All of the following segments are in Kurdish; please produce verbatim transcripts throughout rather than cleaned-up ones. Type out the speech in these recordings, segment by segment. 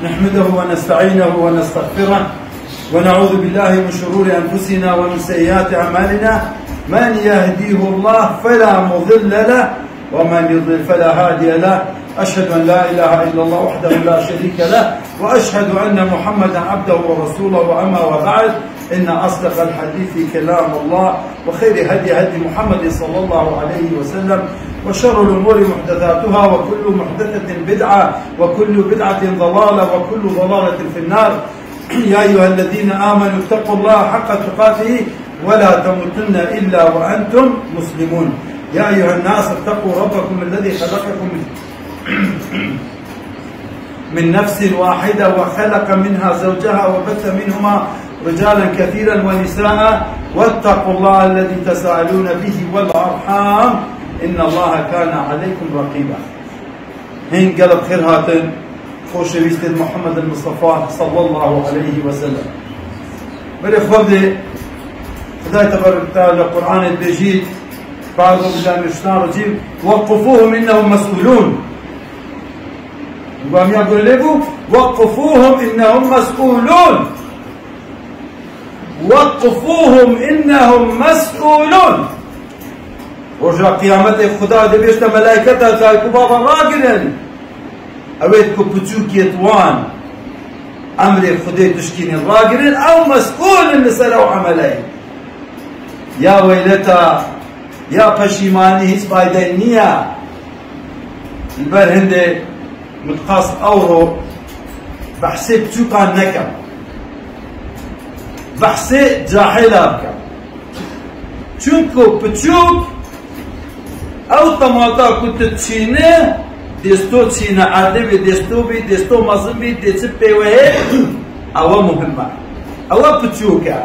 نحمده ونستعينه ونستغفره، ونعوذ بالله من شرور أنفسنا ومن سيئات أعمالنا. من يهديه الله فلا مضل له، ومن يضلل فلا هادي له. أشهد أن لا إله إلا الله وحده لا شريك له، وأشهد أن محمدا عبده ورسوله. أما وبعد، إن أصدق الحديث كلام الله، وخير هدي هدي محمد صلى الله عليه وسلم، وشر الأمور محدثاتها، وكل محدثة بدعة، وكل بدعة ضلالة، وكل ضلالة في النار. يا أيها الذين آمنوا اتقوا الله حق تقاته ولا تموتن إلا وأنتم مسلمون. يا أيها الناس اتقوا ربكم الذي خلقكم من من نفس واحدة وخلق منها زوجها وبث منهما رجالا كثيرا ونساء واتقوا الله الذي تساءلون به والأرحام إن الله كان عليكم رقيبا. Hîn gelek xêr hatin, xoşewîstên Muhammed Mustafa sallallahu aleyhi ve sellem. Berê xwe de Xudayê Tebarek ve Teala li Qur'anê dibêjî, Euzu billahi mineşşeytanirracim, "Wekkufuhum innehum mes'ulun." Gamiya gole bû, "Wekkufuhum innehum mes'ulun." "Wekkufuhum innehum mes'ulun." Roja qiyametê Xuda dibêjte melayketa dayik û baba ragirin. Ew ê ku piçûkêt wan emrê Xudê tişkînin ragirin, ew mes'ûl in li ser ew emeleyê. Ya weyleta, ya peşîmanî hîç faydeyê niye. Li ber hindê min dixwest ewro behsê piçûkan nekem. Behsê cahila bikem. Çunku piçûk ew temata ku tu çîne, dêsto çîne, erdê bê dêsto bî, dêsto mezin bî, dê çi pê we hê, ew e muhim e. Ew e piçûk e.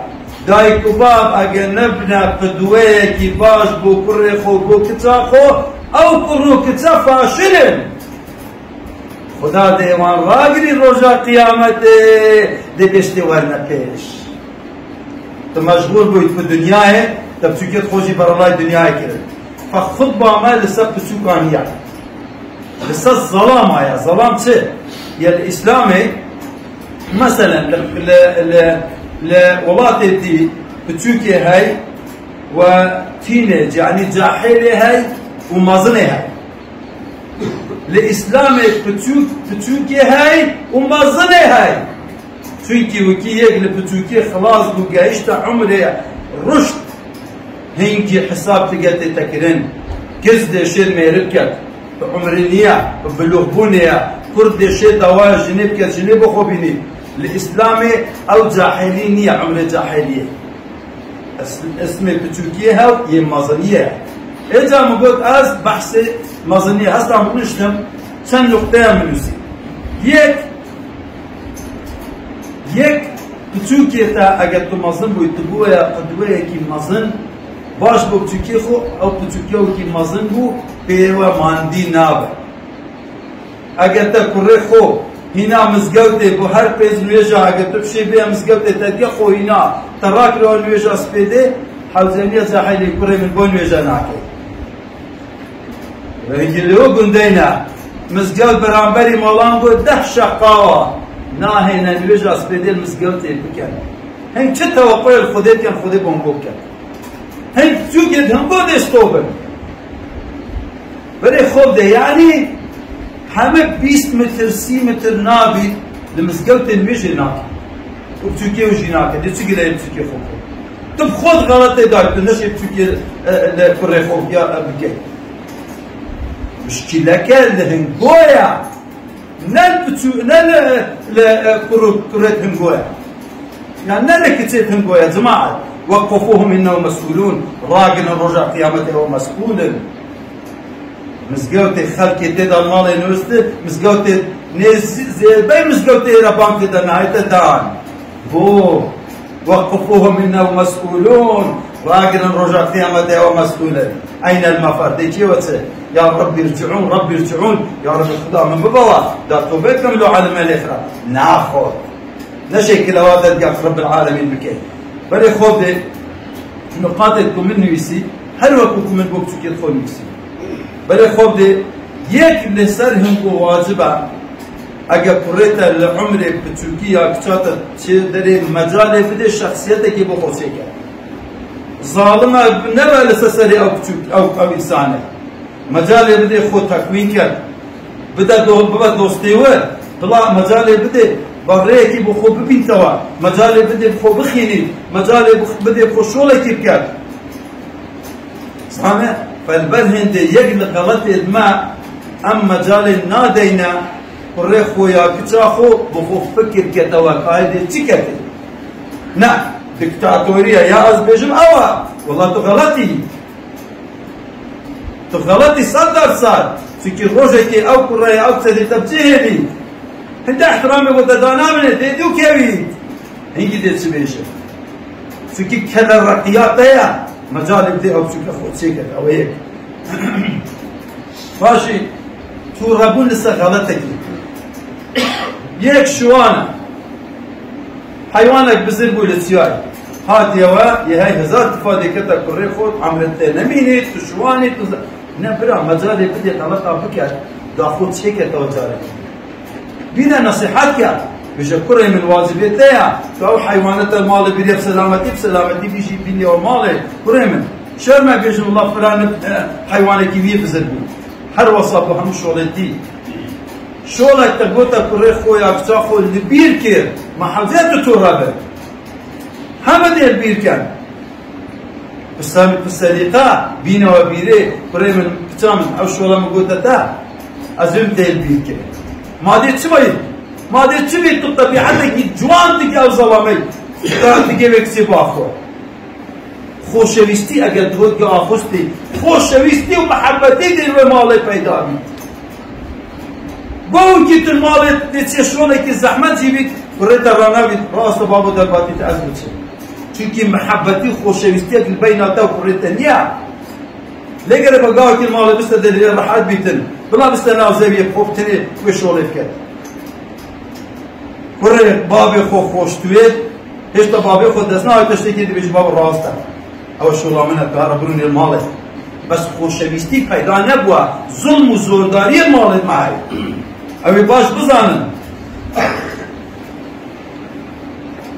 Dayik û bab ege nebine qidweyekî baş bo kurê xwe, bo kiça xwe, ew kur û kiça faşil in. Xuda dê wan ragirî roja qiyametê, dê pêştê werne pêş. Tu mecbûr bûyî bi dinyayê, te piçûkê xwe jî berelay dinyayê kirin. Fe xutba me li ser piçûkan ya. Li ser zelama ya. Zelam çi? Ya li Îslamê, meselen, li, li, li, li welatê dî piçûkê hey we tînê, yanî cahilê hey û mezinê hey. Li Îslamê piçûk, piçûkê hey û mezinê hey. Çunkî wekî yek li piçûkê xilas bû, gehişte umrê ruşd, hingî hisab dige tête kirin. Girs dê şêr mêrib ket, bi umrê niye, bi bilûxbûnê ye. Kurd dê şêr dawa jinê bike, jinê bi xwe bînî. Li Îslamê ew cahilî niye, umrê cahilî ye. Es-, ismê piçûkiyê hew yê meziniyê ye. Êca min got, ez behsê meziniyê hestan binuştim, çend nuqteya min nusî. Yek, yek piçûkê te, eger tu mezin bûyî, tu bûye qidweyekî mezin, baş bû piçûkê xwe, ew piçûkiya wekî mezin bû, pê we mandî nabe. Eger te kurê xwe hîna mizgewtê bo her pêz nûêja, eger tu pişê bêye mizgewtê te diye xwe hîna, te rakiriye nûêja spêdê, hewzeniya cahilê kurê min bo nûêja nake. Wekî li we gundeyne, mizgewt beramberî malan got deh şeqawa, nahêne nûêja spêdê li mizgewtê bikin. Hing çi tewequyê li Xwedê dikin, Xwedê bo hingû bikin. Hing piçûkê di hingû dê stop bin. Berê xwe bide, yanî heme bîst metr, sî metr nabî li mizgewtên wê jê nake. Û piçûkê wê jî nake. Dê çi gireyê piçûkê xwe bike? Tu bi xwe di xeletê de, tu neşê piçûkê, e, li kurê xwe ya, e, bikey. Muşkîleke li hingû ye. Ne li piçû-, ne li, li, e, kuru-, kurê hingû ye. Ya ne li kiçê hingû ye, cemaat. Wekkufuhum innehum mes'ûlûn. Ragihînin roja qiyametê ew mes'ûl in. Mizgewtê xelkê tê de malê nûstî, mizgewtê nêz-, zêbey mizgewtê re bang tê de nayête dan. Bo, wekkufuhum innehum mes'ûlûn. Ragihînin roja qiyametê ew mes'ûl in. Eynel mefer, dê kê we çi? Ya Rabbî rci'ûn, Rabbî rci'ûn. Ya Rabbî Xuda min bibe we, da tobe bikim lo alemê lêxira. Naxwe. Neşê kilewa te diya Rabbil Alemîn bike. Berê xwe bide, nuqatê ku min nivîsî, her wekî ku min bo piçûkê xwe nivîsî. Berê xwe bide, yek li ser hingû wacib e, Eger kurê te li umrê piçûkî ya kiça te çê derê, mecalê bidê şexsiyetekî bo xwe çêke. Zalime nebe li ser serê ew piçûk, ew, ew însane. Mecalê bidê xwe tekwîn ke. Bide do-, bibe dostê we. Bila mecalê bidê, ba rêyekî bo xwe bibîntewa. Mecalê bidê bi xwe bixînî. Mecalê bix-, bidê bi xwe şolekî bike. Zane, felber hindê yek li xeletê me em mecalê nadeyne, kurê xwe ya kiça xwe bi xwe fikir kete we, kaydê çi kete? Ne, diktatoriye ya ez bêjim ew e. Wela tu xeletî. Tu xeletî sed dersad. Çunkî rojekê ew kureye ew sedê te bi cihê bî. Hinde ihtiramê xwe te danamine, dê dû kevî. Hingî dê çi bêje? Çunkî kele reqiya te ye, mecalê bidê ew çûke xwe çêkete, ew ê yek. Paşî tûrebûn li ser xeletekî. Yek şiwan e. Heywanek bizir bû li çiyayê. Hatiye we, yê hey hezar tifadê kete kurê xwe, emrê te nemînî, tu şiwanî, tu ze-, ne bira, mecalê bidê xeleta bike, da xwe çêkete o carê. Bîne nesîhet ke, bêje, kurê min, wacibê te ya, tu ew heywane te malê birî bi selametî, bi selametî bijî bînî ew malê, kurê min. Şerm e bêjin, wela filan, e, heywanekî wî bizir bû. Her wesa bi hemû şolê tî. Şolek te gote kurê xwe ya kiça xwe li bîr kir, me hewce tu tûre be. Heme dê li bîr ken. Bi sem-, bi selîqa, bîne we bîrê, kurê min, kiça min, ew şola min gote te, ez ê tê li bîr kirin. Ma dê çi bî? Ma dê çi bî tu tebîetekî ciwan dike ew zelamey, te dike wê kisê baxwe. Xoşewîstî eger di we dike axustî, xoşewîstî û mihebetî dê li wê malê peyda bî. Gokî tu malê dê çê şolekî zehmet jî bît, kurê te ranavît, rasto babo derbatî te ez biçim. Çunkî mihebbetî û xoşewîstiyek li beyna te û kurê te niye. Lê gere be gavekî malê biste derê rehet bîtin. Bila biste nav zeviyê xwe bitinê wê şolê biket. Kurê babê xwe xoş tu wê, hêşta babê xwe dest nahê tiştekî dibêjî babo rast e. Ew şola min e, tu here birûnê malê. Bes xoşewîstî peyda nebûwa, zulm û zordariyê malê me heye. Ew ê baş bizanin.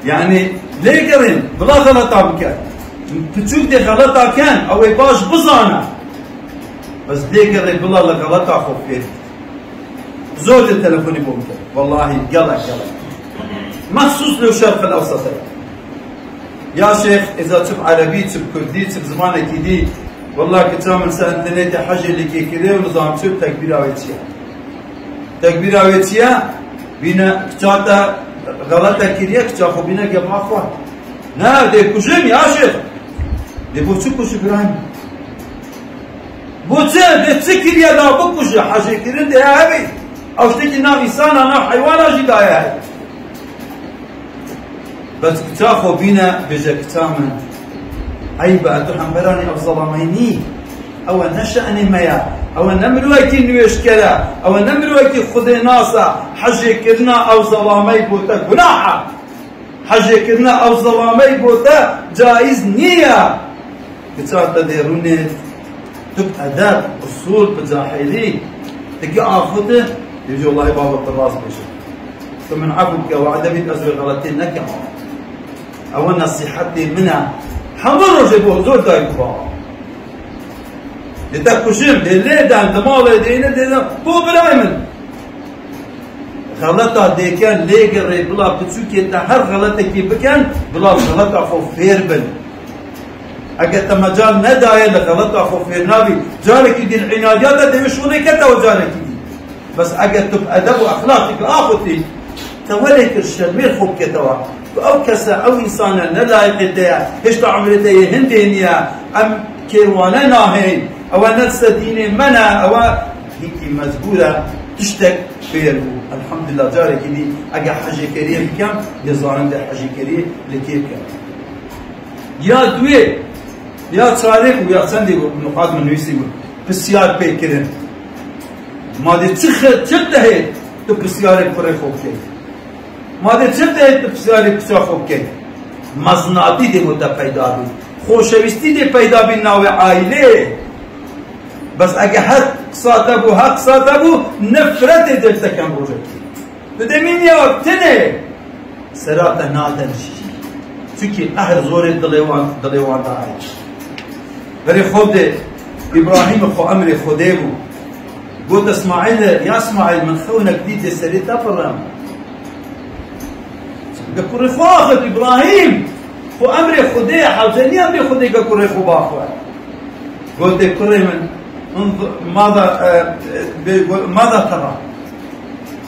Yani lê gerên, bila xeleta bike. Piçûk dê xeleta ken, ew ê baş bizane. Bes lê gerê bila li xeleta xwe fêr. Zor de telefonî bom kir. Wellahî gelek gelek. Mexsûs li Şerq el Ewsatê. Ya şêx, êza çi bi erebî, çi bi kurdî, çi bi zimanekî dî. Wellahî kiça min ser înternetê hecê lêkê kiriye û nizam çi tekbîra wê çi ye. Tekbîra wê çi ye? Bîne kiça te xelete kiriye, kiça xwe bîne gefa xwe. Ne, dê kujim ya şêx. Dê bo çi kujî birayim? Bo çi? Dê çi kiriye da bikuje? Hecê kirin dê hebe. Ew ştekî nav însana, nav heywana jî daye hebe. Bes kiça xwe bîne, bêje kiça min. Eyb e, tu hemberanî ev zelamey nî. Ew e ne şenê me ye. Ew e ne mirovekî nûêşker e. Ew e ne mirovekî Xwedê nas e. Hecê kirina ew zelamey bo te gunah e. Hecêkirina ew zelamey bo te caiz nîye. Kiça te dê rûnê, tu bi edeb, usûl, bi cahilî, tu gi axuti, dibêjî wellahî baba tu rast bêjî. Tu min efû bike, wade bît ez wê xeletê nekem. Ew nesîhetê min e. Hemû rojê bo zor dayik û baba. Dê te kujin, dê lê den, di malê dê ne, dê ne. Bo birayê min. Xeleta dêken lê gerê, bila piçûkê te her xeletekî biken, bila xeleta xwe fêr bin. Eger te mecal nedaye li xeleta xwe fêr nabî, carekî dî li înadiya te dê wê şûnê ketewe carekî dî. Bes eger tu bi edeb û exlaqî biaxutî, te welê kir şermêr xwe biketewa. Tu ew kese, ew însane ne layiqê te ye, hêşta umrê te yê hindê niye, em kêrwane nahên, ewe ne li ser dînê me ne, ewe hîkî mecbûr e, tiştek fêr bû. Elhamdulillah, carekî dî eger hecêkeriyê bikem, dê zanim dê hecêkeriyê li kê bikem. Ya duê, ya çarê û ya çendê bû, nuqat min nivîsî bû, pisyar pê kirin. Ma dê çi xe-, çi dehê tu pisyarê kurê xwe bikey? Ma dê çi dê tu pisyarê piça xwe bikey? Meznatî dê bo te peyda bî. Xoşewîstî dê peyda bî navê aîlê. Bes ege her qisa te bû, her qisa te bû, nefretê dê te kem rojekî. Tu demî niya tine. Sera te nade jî. Çunkî qehr zorê dilê wan, dilê wan daye. Berê xwe de Îbrahîm xwe emrê Xwedê bû. Got Îsmaîlê, ya Îsmaîl, min xewinek dî dê serê te pirem. Ge kurê xwe axif Îbrahîm. Xwe emrê Xwedê ye, hewce niye emrê Xwedê ge kurê xwe baxwe. Gotê kurê min, انظر ماذا، e, e, be-, go-, ماذا ترى؟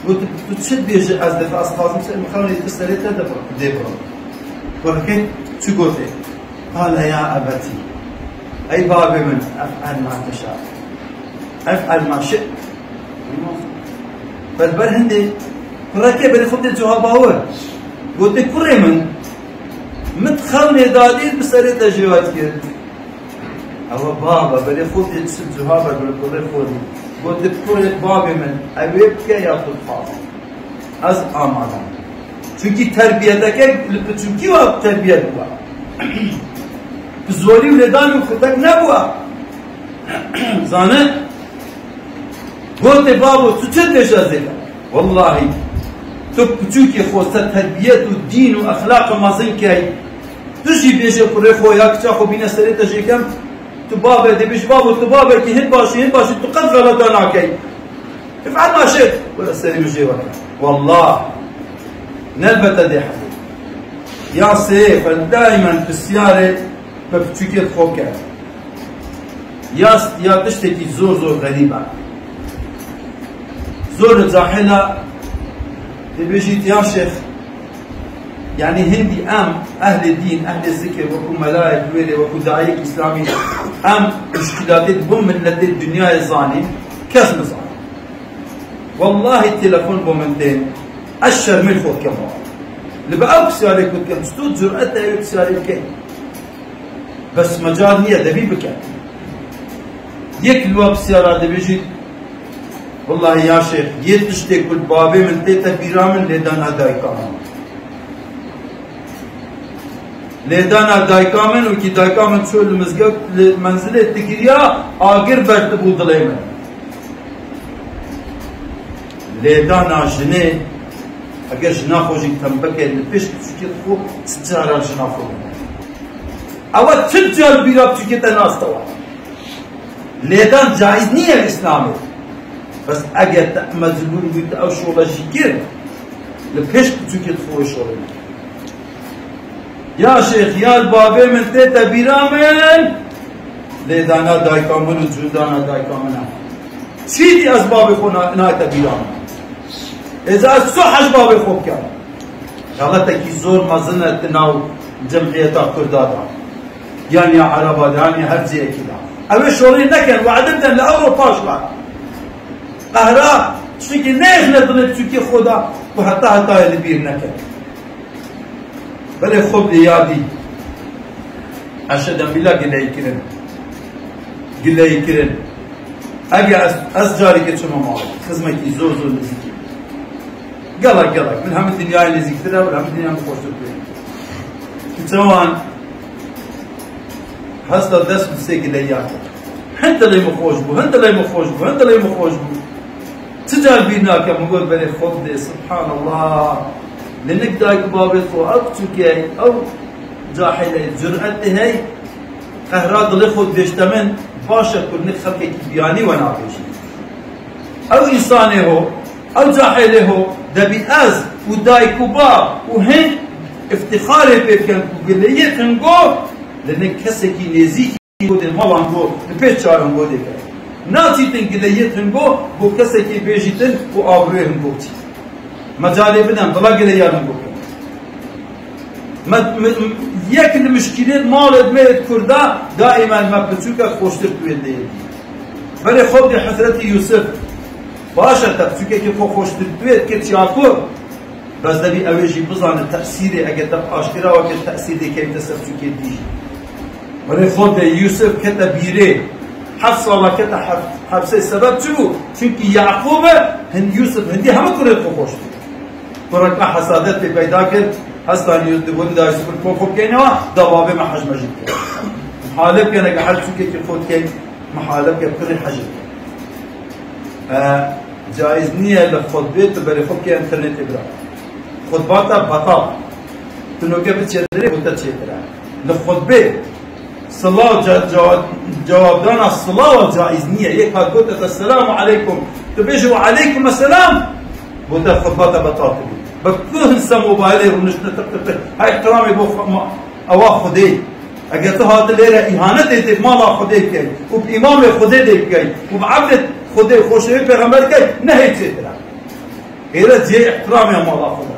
Got, tu çi dibêjî ez dixwe, ez dixwazim ser min xewnê tu serê te de bir-, dê birim. Kurikê çi gotê? قال يا أبت، ey babê min, افعل ما تشاء. افعل ما شئت. Bes ber hindê, kureke berê xwe dê cewaba we. Gotê kurê min, min xewnê dadî bi serê te jêwaz kir. Ewa baba, berê xwe dê çi cewaba ber kurê xwe dî. Gotê kurê babê min, ew ê bike ya tu dixwazî. Ez amade me. Çunkî terbiyeteke li piçûkî wa terbiyet bûwa. Bi zorî û lêdan û kutek nebûwa. Zane, gotê babo, tu çi dibêjî ez ê bikim? Wellahî, tu piçûkê xwe ser terbiyet û dîn û exlaqê mezin key. Tu jî bêje kurê xwe ya kiça xwe bîne serê te jê kem. Tu babe dibêjî, babo, tu babekî hin başî, hin başî, tu qet xeleta nakey. افعل ما شئت. Were serê min jê weke. Wallah. Nelbete dê hebe. Ya sê, ben daimen pisyarê me piçûkê xwe bike. Ya, ya tiştekî zor zor xerîb e. Zor li cahil e. Dibêjît ya şêx. Yanî hindî em, ehlê dîn, ehlê zikir, wekû melayek wêrê, wekû dayik îslamî, em muşkîlatê di bo miletê dinyayê zanîn, kes nizane. Wellahî telefon bo min tên, ez şermê xwe dikem wa. Li be ew pisyarê ku dikem, çitur cur'et e ew pisyarê bikey? Bes mecal niye, debî bike. Yek li wa pisyara dibêjî, Wellahî ya şêx, yê tiştê ku li babê min tête bîra min lêdana dayika min. Lêdana dayika min, wekî dayika min çû li mizgeft, li menzilê digiriya, agir bertibû dilê min. Lêdana jinê, eger jina xwe jî tembike li pêş piçûkê xwe, çi cara jina xwe bine. Ew çi car bîra piçûkê te nastewa. Lêdan caiz niye li Îslamê. Bes eger te mecbûr bû te ew şola jî kir, li pêş piçûkê xwe wê şolê neke. Ya şêx, ya li babê min tête bîra min, lêdana dayika min û cûndana dayika min e. Çî dî ez babê xwe na-, nayête bîra min. Êza ez ço hej babê xwe bikem. Xeletekî zor mezin e di nav cemiyeta Kurda de. Yan ya Ereba de, yan ya her cihekî de. Ew ê şolê nekin, wade bidin li Ewropa ji me. Qehra, tiştekî nêxine dilê piçûkê xwe de, ku heta hetayê li bîr neke. Belê xwe bi yadî. Eşeden bila gileyî kirin. Gileyî kirin. Ege ez, ez carekê çima malê, xizmekî zor zor nizîkî. Gelek gelek. Min hemî dinyayê nêzîktir e û hemî dinya min xweştir pê. Kiça wan hesta dest bi sê gileya kir. Hin dilê min xweş bû, hin dilê min xweş bû, hin dilê min xweş bû. Çi car bîr nake, min got, berê xwe bidê, subhanallah. Li nik dayik û babê xwe, ew piçûkê, ew cahilê, cüretê hey, qehra dilê xwe dibêjte min, baş e ku nik xelkekî biyanî we nabêjî. Ew însanê ho, ew cahêlê ho, debî ez û dayik û bab û hin îftixarê pê bikin ku gileyê Xingo li nik kesekî nêzîkî Xingo dê mala Xingo li pêş çavê Xingo dê ke. Naçîtin gileyê Xingo bo kesekî bêjîtin û abrûyê Xingo çî. Mecalê bidin, bila gileya Xingo kin. Me, me, yek li muşkîlêt malê me yê Kurda daîmen me piçûkek xweştir tu yê dê. Berê xwe bidê Hezretî Yûsif. Baş e, te piçûkekî xwe xweştir tu yê kir çiya ku. Bes debî ew ê jî bizane tesîrê, eger te aşkera weke tesîr dê kevîte ser piçûkê dî jî. Berê xwe bidê Yûsif kete bîrê. Heft sala kete hef-, hepsê sebeb çi bû? Çunkî Yaqûb e, hin Yûsif hindî hemû kurê xwe xweştir. Kurek me hesadet pê peyda kir, hestanî di got da Yûsif li kol xwe bikeynewa, da babê me hej mej bike. Mihale bike, neke her çûkekî xwe dikey, mihale bike, pirê hej bike. E, Caiz niye li xutbê tu berê xwe bikê internetê bira. Xutba te betal. Tu noke biçêdirê, bo te çêtir e. Li xutbê silav ce-, cewa-, cewabdana silawa caiz niye. Yek hat gote te selamu aleykum. Tu bêjî we aleykum selam. Bo te xutba te betal kirî. Bi ku hinsa mobaylê rûniştine tiq tiq tiq. Hey ihtiramê bo xwe-, ma-, ewa Xwedê. Eger tu hati lêre îhanetê tê mala Xwedê bikey û bi îmamê Xwedê dê bikey û bi ebdê Xwedê û xoşewî pêxember bikey, ne hê çêtir e. Hêre cihê îhtiramê mala Xwedê.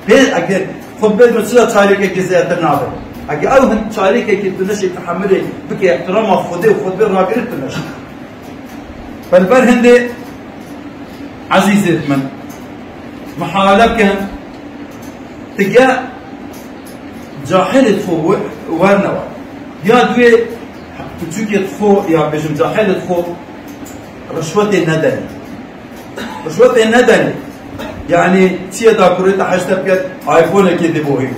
Pê eger xutbê tu çira çarêkekê zêdetir nabe. Eger ew hin çarêkekê tu neşê tehemilê bike îhtirama Xwedê û xutbê ragirin tu neşî. Belber hindê ezîzêt min, muhawele bikin, tige cahilêt xwe we-, wernewe. Ya duê piçûkêt xwe, ya bêjim cahilêt xwe rişwetê nedenê. Rişwetê nedenê. Yanî çiyê da kurê te heşte biket, iPhonekê dê bohîne.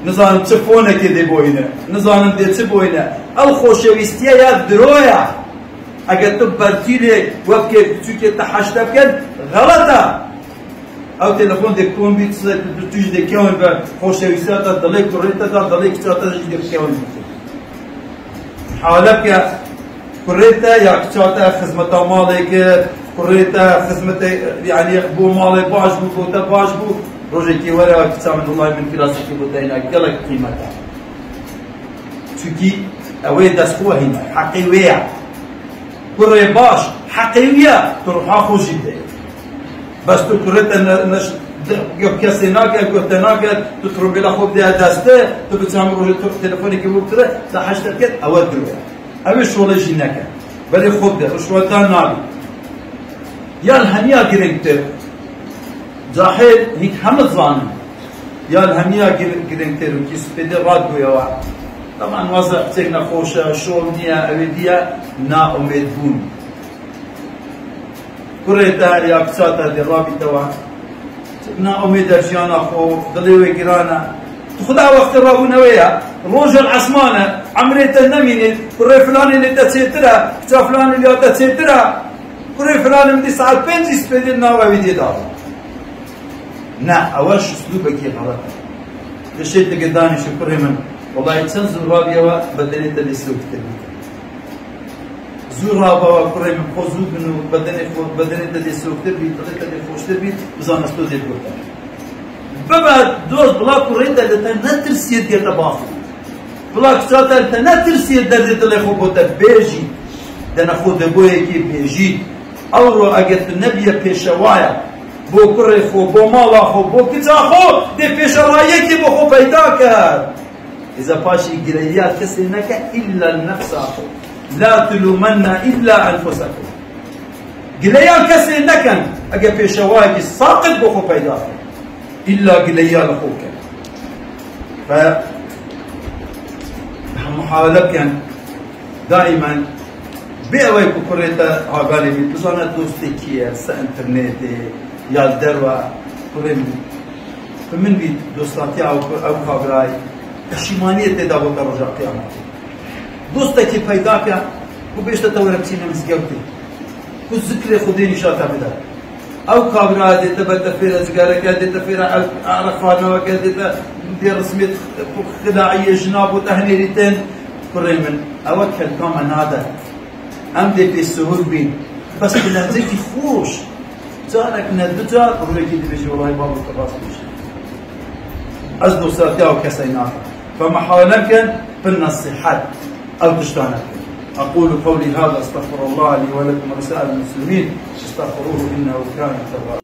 Nizanim çi fonekê dê bohîne. Nizanim dê çi bohîne. Ew xoşewîstiye ya diro ya. Eger tu bertîlê wekê piçûkê te heşte biket, xelet e. Ew telefon dê kon bî, tu, tu, tu jî dê kewin be, xoşewîstiya te dilê kurê te de, dilê kiça te jî dê kewin bî. Hale ke kurê te ya kiça te xizmeta malê kir, kurê te xizmetê, yanî bo malê baş bû, bo te baş bû, rojekê were kiça min, wellahî min kirasekê bo te hêna gelek qîmet e. Çunkî ew ê dest xwe hîne, heqê wê ye. Kurê baş, heqê wî ye, tu ruha xwe jî bideyê. Bes tu kurê te ne, ne, de, yok kesê nake, ku te nake, tu trombêla xwe bideye destê, tu bi çend rojê tu telefonekê wî bikire, te heşte ket, ew e diro ye. Ew ê şolê jî neke. Berê xwe bide, rişwetdan nabî. Yan hemiya girîngtir. Cahil hîn hemî zanin. Yan hemiya gir-, girîngtir û kî spêdê radgoya we. Taban waza piçek nexweş e, şol niye, ew ê diye naumêd bûn. Kurê te ya kiça te dê rabîte we. Naumêd e jiyana xwe, dilê wê giran e. Tu xwe de wextê rabûne wê ye. Rojel esman e, emrê te nemînê, kurê filanê lê te çêtir e, kiça filanê lê te çêtir e. Kurê filanê min dî saet pêncî spêdê nava wî dê dawa. Ne, ew e ji uslûbekî xelet e. Dişê dike danîşe kurê min. Wellahî çend zû rabiye we bedenê te dê sewktir bî. Zû raba we kurê min, xwe zû bin û bedenê xwe, bedenê te dê sewktir bî, dilê te dê xweştir bî, bizan ez to dê gote. Bibe dost, bila kurê te li te netirsiyê diye te baxivî. Bila kiça te li te netirsiyê derdê dilê xwe bo te bêjî. Dene xwe de bo yekê bêjî. Ewro eger tu nebiye pêşewaya bo kurê xwe, bo mala xwe, bo kiça xwe, dê pêşewayiyekê bo xwe peyda ker. Îza paşî gileya kesê neke îlla nefsa xwe. La tulûmenne îlla enfusekum. Gileya kesê nekin, ege pêşewayekî saqit bo xwe peyda kin. Îlla gileya li xwe kin. Fe muhawele bikin, daimen bê ew ê ku kurê te haberê bî, bizane dostê kî ye, ser internetê, ya li derve, kurê min. Bi min bî dostatiya ew, ew kabirayê, pişîmaniyê tê de bo te roja qiyametê. Dostekî peyda ke, ku bêjte te were biçîne mizgewtê. Ku zikrê Xwedê nîşa te bide. Ew kabira dê te be te fêre zigareke, dê te fêre el-, ereqxaneweke, dê te dê rismê xidaiyê jina bo te hinêrîtin. Kurê min, ew e kelka me nade. Em dê pê sihur bîn. Bes bi lehzekî xweş. Carek ne du car, rûyekî dibêjî, "Welahî babo tu rast dibêjî." Ez dostatiya ew kesey nakim. Fe muhawele bikin, bi nesîhet ew tiştane bikin. أقول قولي هذا أستغفر الله لي ولكم ولسائر المسلمين، استغفروه إنه كان غفارا.